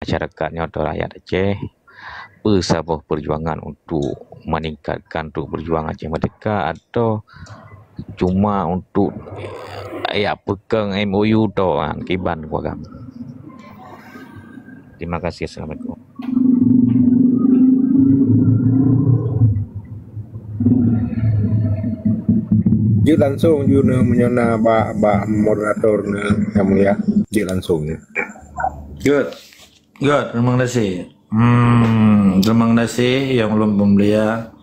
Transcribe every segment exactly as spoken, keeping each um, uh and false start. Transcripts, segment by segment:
masyarakat nyoe atau rakyat Aceh, peue saboh perjuangan untuk meningkatkan, untuk berjuang Aceh Merdeka, atau cuma untuk ya peukong M O U tu, ha, kiban program. Terima kasih. Assalamualaikum. Jeuet langsung jeuet na meunyoe na bak, bak moderator na, yang mulia. Jeuet langsung jeuet. Good. Good, terima kasih. Hmm, terima kasih yang ulôn peumulia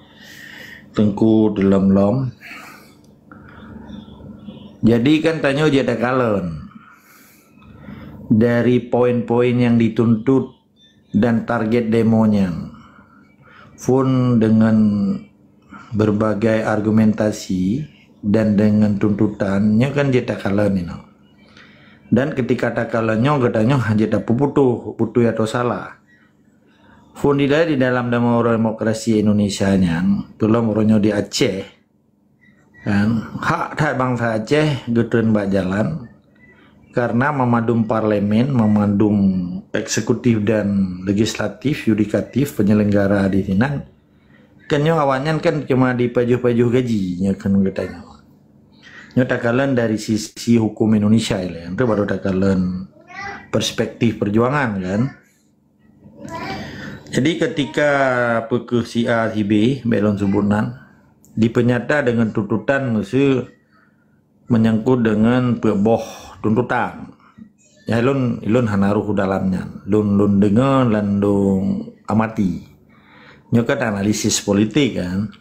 Teungku Teulom Lom. Jadi kan tanyoe jeuet takalon dari poin-poin yang dituntut dan target demo nyan. Phôn dengan berbagai argumentasi dan dengan tuntutan nyoe kan jeuet takalon inoe. Dan ketika takalon nyoe geutanyoe hana jeuet tapeuputoh beutôi atau salah. Phôn di, di dalam demo demokrasi Indonesia nyan, Teulom uroe nyoe di Aceh, kan, hak that bansa Aceh geutreun bak jalan karena memadum parlemen, memadum eksekutif dan legislatif, yudikatif, penyelenggara di sinan. Kan nyoe awaknyan kan cuma dipajoh-pajoh gaji nyoe kan geutanyoe. Nyoe takalon dari sisi hukum Indonesia ilée, itu baru takalon perspektif perjuangan kan. Jadi ketika peukeuh si A, si B, bék lôn sebut nan, dipeunyata dengan tuntutan meuseu menyangkut dengan peuet boh tuntutan. Ya, lôn, lôn hana roh dalam nyan. Lôn, lôn deungoe dan lôn amati. Nyoe kan analisis politik kan.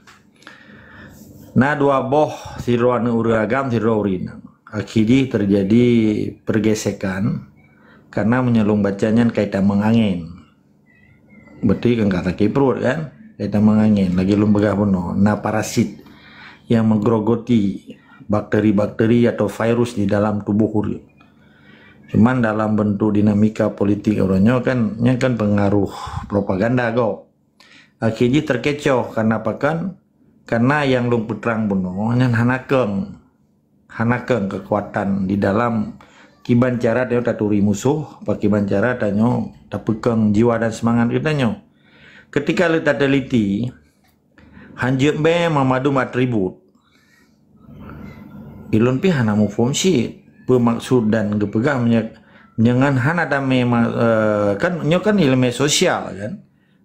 Na dua boh, sidroe aneuëk ureuëng agam, sidroe ureuëng inong. Akhé jih terjadi pergesekan karena meunyoe lôn baca nyan kai tamong angén. Beutôi kan ka sakét pruet kan? Kai tamong angén, lagée lôn peugah bunoe, na parasit yang menggerogoti bakteri-bakteri atau virus di dalam tuboh ureuëng. Cuman dalam bentuk dinamika politik uroe nyoe kan, nyan kan pengaruh propaganda gob. Akhé jih terkecoh karena pakon? Karena nyang lôn peutrang bunoe nyan hana keng. Hana keng kekuatan di dalam kiban cara tanyoe taturi musoh, pakriban cara tanyoe tapeukong jiwa dan seumangat geutanyoe. Ketika le tateliti, hanjeuet bée memadum atribut. Ilôn pih hana muphom cit peue maksud dan geupeugah meunyo-, meunyoe ngon hana damé ma-, eh, kan nyoe kan iéleumé sosial kan.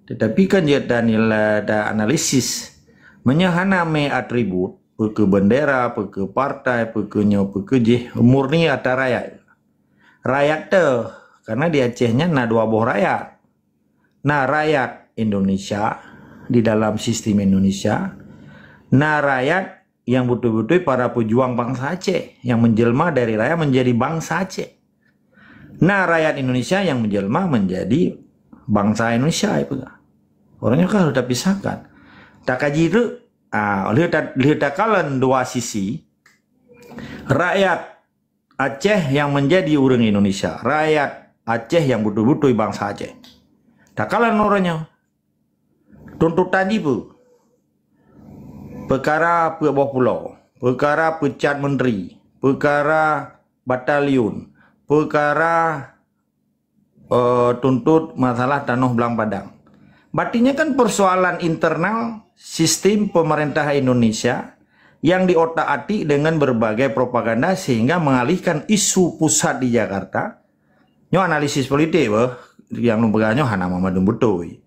Tetapi kan jeuet tanilai, taanalisis. Meunyoe hana mé atribut, peu keuh bendera, peu keuh partai, peu keuh nyoe, peu keuh jih, murni atra rakyat. Rakyat teuh, karena di Aceh nyan na dua boh rakyat. Na rakyat Indonesia di dalam sistem Indonesia, na rakyat yang beutôi-beutôi para pejuang bangsa Aceh yang menjelma dari rakyat menjadi bangsa Aceh. Na rakyat Indonesia yang menjelma menjadi bangsa Indonesia, itu. Orangnya kan harus tapisahkan. Takaji tu, ah, lheueh ta-, lheueh takalon dua sisi, rakyat Aceh yang menjadi ureuëng Indonesia, rakyat Aceh yang beutôi-beutôi bangsa Aceh. Takalon uroe nyoe. Tuntutan jih peue? Peukara peuet boh pulo, peukara peucat menteri, peukara batalion, peukara, eh, tuntot masalah tanoh blang padang. Berarti nyan kan persoalan internal sistem pemerintah Indonesia yang diotak-atik dengan berbagai propaganda sehingga mengalihkan isu pusat di Jakarta. Nyoe analisis politik beuh, nyang lôn peugah nyoe hana mandum beutôi.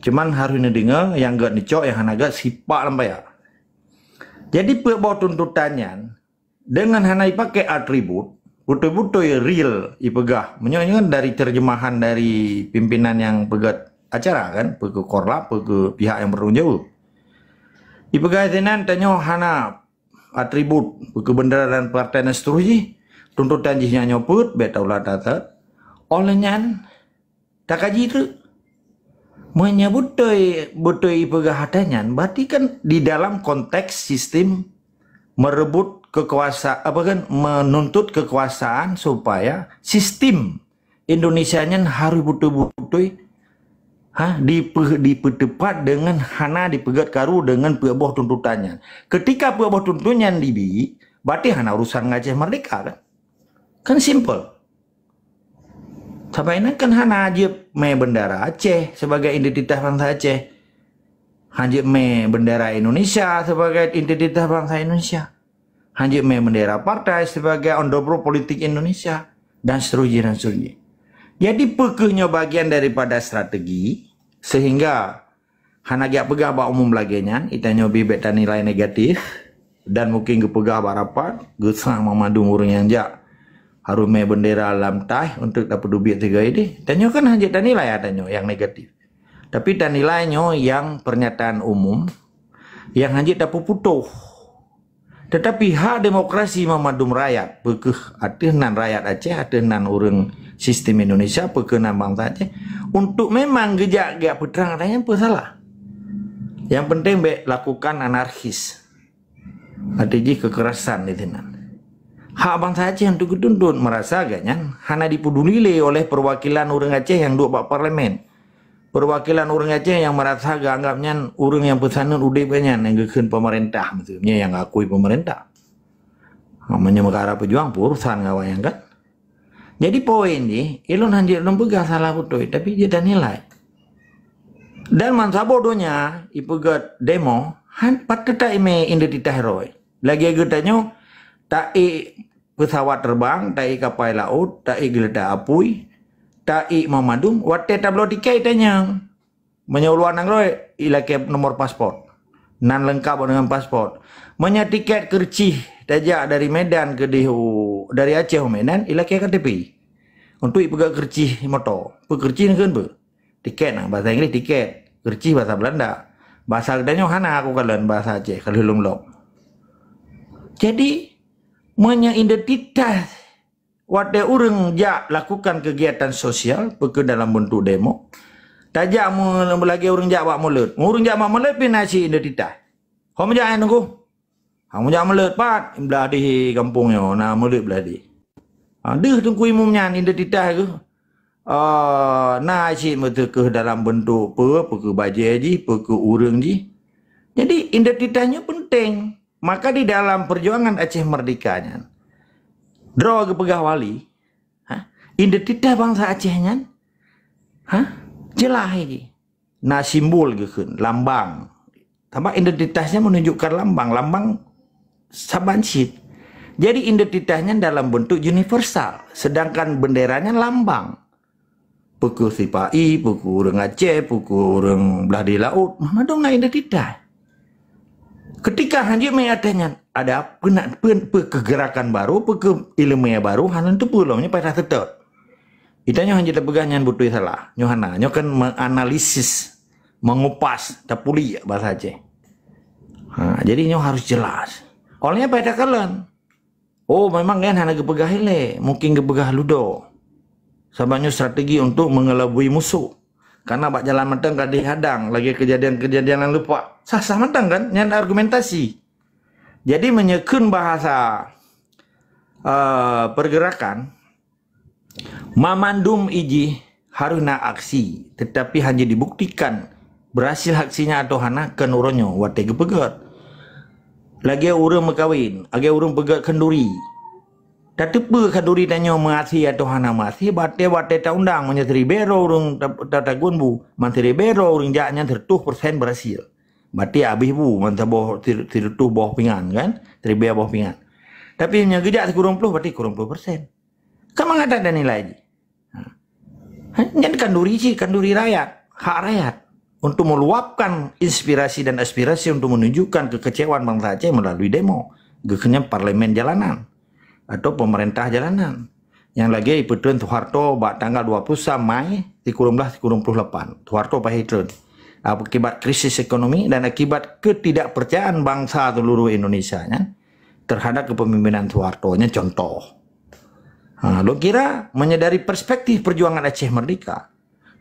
Cuman harus neudeungoe, nyang gét neucok, nyang hana gét sipak lam paya. Jadi peuet boh tuntutan nyan, dengan hana jipaké atribut, beutôi-beutôi real jipeugah. Meunyoe nyoe dari terjemahan dari pimpinan nyang peugét acara kan, peu keuh korlap, peu keuh pihak nyang bertanggung jawab. Jipeugah sinan tanyoe hana atribut, peu keuh bendera dan partai dan seterusnya, tuntutan jih nyan nyoe peuet, bék taulat that. Óh lheueh nyan, takaji teuk. Meunyoe beutôi, beutôi jipeugah atra nyan, berarti kan di dalam konteks sistem merebut kekuasa-, apa kan, menuntut kekuasaan supaya sistem Indonesia nyan harus beutôi-beutôi, ha, dipe-, dipeuteupat dengan hana jipeugét karu dengan peuet boh tuntutan nyan. Ketika peuet boh tuntutan nyan jibi, berarti hana urusan ngon Aceh Merdeka kan? Kan simple. Sabab inan kan hana jeuet mé bendera Aceh sebagai identitas bansa Aceh. Hana jeuet mé bendera Indonesia sebagai identitas bansa Indonesia. Hana jeuet mé bendera partai sebagai ondobro politik Indonesia, dan seterusnya, dan seterusnya. Jadi, peu kheueh nyoe bagian daripada strategi sehingga hana geujak peugah bak umum lagée nyan, itanyoe bibet tanilai negatif, dan mungkin geupeugah bak rapat, geusah mandum ureuëng nyang jak harôh mé bendera lam taih untuk tapeudubiet sigoe ideh. Tanyoe kan hana jeuet tanilai tanyoe nyang negatif. Tapi tanilai nyoe nyang pernyataan umum nyang hana jeuet tapeuputoh. Tetapi hak demokrasi mandum rakyat, peu kheueh ateueh nan rakyat Aceh, ateueh nan ureuëng sistem Indonesia, peu kheueh nan bansa Aceh, untuk memang geujak geujak peutrang tanyoe peue salah. Nyang penting bék lakukan anarkis. Arti jih kekerasan di sinan. Hak bansa Aceh untuk geutuntut, merasa gobnyan hana dipeduli lé oleh perwakilan ureuëng Aceh nyang duek bak parlemen. Perwakilan ureuëng Aceh nyang merasa geuanggap nyan ureuëng nyang peusaneut udeb gobnyan nyang geukheun pemerintah, maksudnya nyang akui pemerintah. Ha, meunyoe meukara peujuang, urusan ngon awak nyan kan. Jadi poin jih, ulôn hana jeuet lôn peugah salah beutôi, tapi jeuet tanilai. Dan ban saboh donya ipeugét demo, han patut taimé identitas roh. Lagée geutanyoe, taék pesawat terbang, taék kapai laôt, taék geuletak apui, taék mandum, watée tabloe tiket tanyong. Meunyoe luwa nanggroe, ilakée nomor paspor. Nan leungkap deungon paspor. Meunyoe tiket keureusih tajak dari Medan keudeh u, dari Aceh u Medan, ilakée K T P. Untuk ipeugét keureusih moto. Peu keureusih neukheun peu? Tiket nah, bahasa Inggris tiket. Keureusih bahasa Belanda. Bahasa geutanyoe hana aku kalon bahasa Aceh, ka lheueh lom lom. Jadi, meunyoe identitas watée ureuëng jak lakukan kegiatan sosial, peu kheueh dalam bentuk demo, tajak me-, lagée ureuëng jak bak mulod. Ureuëng jak bak mulod pih na cit identitas. Hom jak nyan teungku. Hom jak mulod pat, blah di gampông nyoe, na mulod blah di. Ha, deuh teungku imum nyan identitas geuh. Ah, na cit meuteukeuh dalam bentuk peu, peu kheueh bajée jih, peu kheueh ureuëng jih. Jadi, identitas nyoe penting. Maka di dalam perjuangan Aceh Merdeka nyan, droe geupeugah wali, ha, identitas bansa Aceh nyan, ha, jeulaih jih. Na simbol geukheun, lambang. Sabab identitasnya menunjukkan lambang, lambang saban cit. Jadi identitasnya dalam bentuk universal, sedangkan benderanya lambang. Peu kheueh sipa-i, peu kheueh ureuëng Aceh, peu kheueh ureuëng blah di laôt, mandum na identitas. Ketika hanjeuet meuateueh nyan, ada peu, peu, peu kheueh gerakan baru, peu kheueh iéleumé baru, hana teupeue lom nyan payah seutôt. Itanyoe hanjeuet tapeugah nyan beutôi salah. Nyoe hana, nyoe kan menganalisis, mengupas, tapulik bahasa Aceh. Ha, jadi nyoe harus jelas. Awalnya payah takalon. Oh, memang nyan hana geupeugah ilée, mungkin geupeugah ludo. Sabab nyoe strategi untuk mengelabui musuh. Karena bak jalan mantong ka dihadang lagée kejadian-kejadian nyang lupa. Sah-sah mantong kan? Nyan argumentasi. Jadi meunyoe kheun bahasa, eh, pergerakan, mamandum ijih harus na aksi, tetapi hanya dibuktikan berhasil aksinya atau hana keu uroe nyoe watée geupeugét. Lagée ureuëng meukawen, lagée ureuëng peugét khanduri. Tateupeue khanduri tanyoe meuasie atau hana meuasie, batée-batée taundang meunyoe siribée droe ureuëng ta-, ta-, tagun bu, man siribée droe ureuëng jak nyan sireutoh persen berhasil. Berarti habéh bu man saboh sir-, sireutoh boh pingan kan, siribée boh pingan. Tapi meunyoe geujak sikureueng ploh, berarti kureueng ploh persen. Ka mangat that nilai jih. Ha. Ha, nyan khanduri cit, khanduri rakyat, hak rakyat. Untuk meluapkan inspirasi dan aspirasi untuk menunjukkan kekecewaan bansa Aceh melalui demo. Geukheun nyan parlemen jalanan atau pemerintah jalanan. Nyang lagée ipeutrön Soeharto bak tanggal dua puluh sa Mai sikureueng blah sikureueng ploh lapan. Soeharto payah trön. Akibat krisis ekonomi dan akibat ketidakpercayaan bangsa seluruh Indonesia nyan terhadap kepemimpinan Soeharto nyan contoh. Ha, lôn kira meunyoe dari perspektif perjuangan Aceh Merdeka,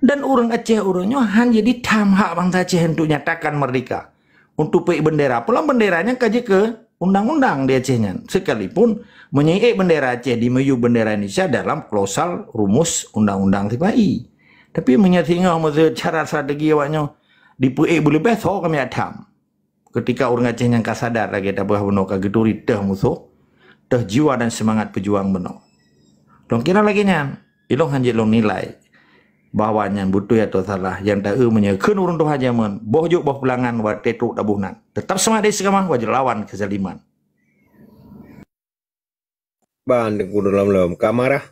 dan ureuëng Aceh ureuëng nyoe han jadi tham hak bansa Aceh untuk nyatakan merdeka, untuk peuék bendera. Pulang bendera nyan ka jeuet keu undang-undang di Aceh nyan. Sekalipun meunyoe ék bendera Aceh dimiyueb bendera Indonesia dalam klausal rumus undang-undang sipa-i. Tapi meunyoe singoh meuseucara strategi awak nyoe dipeuék beuleubeh, soe kami tham. Ketika ureuëng Aceh nyang ka sadar lagée tapeugah bunoe ka geuturi teuh musoh, teuh jiwa dan seumangat peujuang bunoe. Lôn kira lagée nyan. Ilong hana jeuet lôn nilai bahwa nyan beutôi atau salah. Nyang taeu meunyoe kheun ureuëng tuha jameun, boh jôk boh pulangan watée trok taboh nan. Teutap seumangat di seukama, wajib lawan keuzaliman. Ban Teungku dalam lom ka marah.